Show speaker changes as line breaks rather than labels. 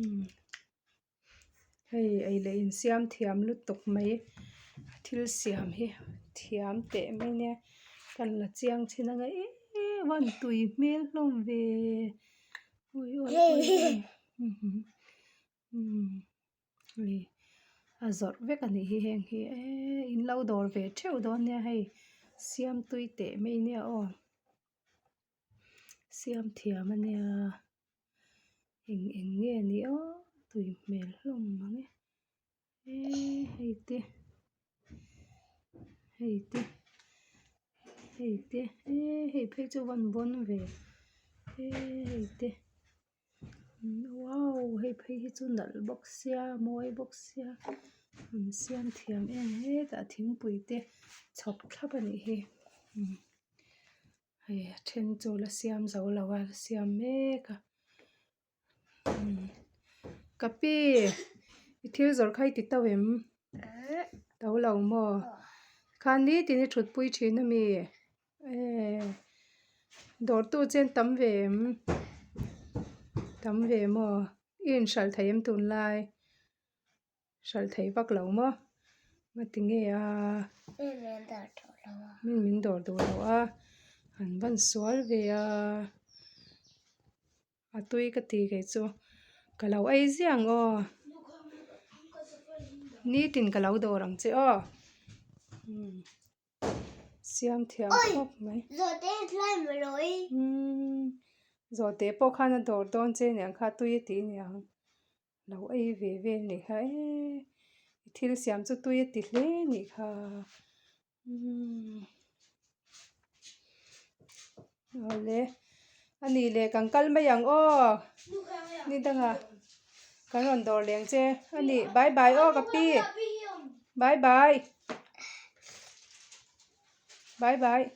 Umm hei ei leh insiam thiam lutuk mai a thil siam hi thiam teh mai nia ka la chiang chin anga eee a tui hmel hlawm ve awi awi awi umm hei a zawrh vek a nih hi heng hi eee in lo dawr ve theuh dawn nia hei siam tui teh mai nia aw. Siam thiam a nia eng eng nge ni aw tui hmel hlawm mang e eee hei te hei te hei te eee hei phei chu a van bawn ve eee hei te wow hei phei hi chu nalh bawk sia mawi bawk sia an siam thiam em hetah thingpui te chhawp thlap a nih hi. Hei a then chu la siam zo lo a la siam mek a ka pi i thil zawrh kha i ti to em to lo maw khan nitin i thut pui thin a mi ehh dawr tu chen tam ve em tam ve maw i inhralh thei em tunlai. Hralh thei vak lo maw? Ngati nge a?
Mi min dawr duh lo a.
Mi min dawr duh lo a. An van sual ve a. A tui ka ti kei chu. Ka lo ei ziah ang aw. Nitin ka lo dawr ang che aw. Umm. Siam thiam khawp mai.
Zawhte tlai maw lawi.
Umm. Zawhte pawh khan a dawr dawn che aniang kha tui a ti aniang. Lo ei ve vel nih kha eee i thil siam chu tui a ti hle nih kha umm awle a nih leh kan kal mai ang aw ni dangah kan rawn dawr leng che a nih bye bye aw ka pi bye bye bye bye.